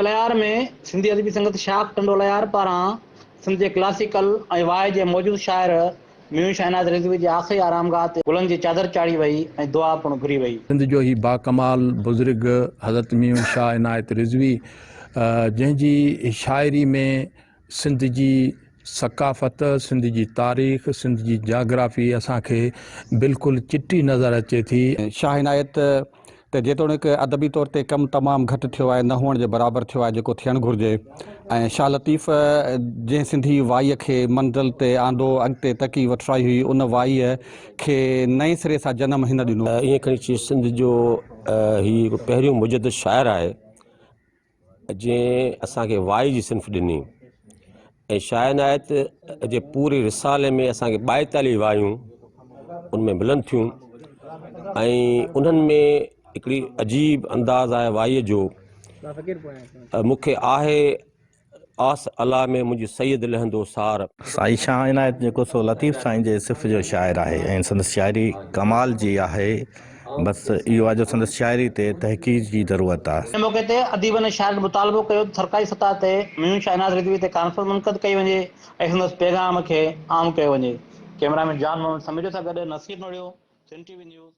الهيار ۾ سنڌي ادبي سنگت شاخ ٽنڊو الهيار پاران سنڌ جي ڪلاسيڪل ۽ وائي جي موجود شاعر ميون شاهناز رضوي جي آخري آرامگاهه تي گلن جي چادر چاڙهي وئي ۽ دعا پڻ گهري وئي. سنڌ جو هي باڪمال بزرگ حضرت ميون شاهه عنايت رضوي جنهن جي شاعري ۾ سنڌ جي ثقافت، سنڌ جي تاريخ، سنڌ جي جاگرافي اسان کي بلڪل چٽي نظر اچي ٿي. شاهه عنايت تي جيتوڻيڪ ادبي طور تي ڪم تمام گهٽ ٿيو آهي، نه هئڻ جي برابر ٿيو آهي جيڪو ٿيڻ گهرجي ۽ شاهه لطيف جنهن سنڌي وائيء کي منزل تي آندو، اڳتي تڪي وٺرائي هئي، ان وائيء کي نئين سري سان جنم هن ڏنو. ائين کڻي چئجي سنڌ جو هي هڪ پهريون مجدد شاعر آهي. جنهن اسان کي وائي جي صنف ڏني ۽ شاهه عنايت جي پوري رسالي ۾ اسان کي 42 وايون ان ۾ ملن ٿيون ۽ انهن ۾ هڪڙي عجيب انداز آهي وائيء جو مون کي آهي آس الله ۾ منهنجي سيد لهندو سار. سائين شاهه عنايت جيڪو سو لطيف سائين جي صف جو شاعر آهي ۽ سندس شاعري ڪمال جي آهي بس اهو آهي جو سندس شاعري تي تحقيق جي ضرورت آهي. ان موقعي تي اديبن ۽ شاعرن مطالبو ڪيو ته سرڪاري سطح تي ميون شاهه عنايت رضوي تي ڪانفرنس منعقد ڪئي وڃي ۽ سندس پيغام کي عام ڪيو وڃي. ڪئميرا مين جان محمد سميجو سان گڏ Naseer Nohriyo, Sindh T V news.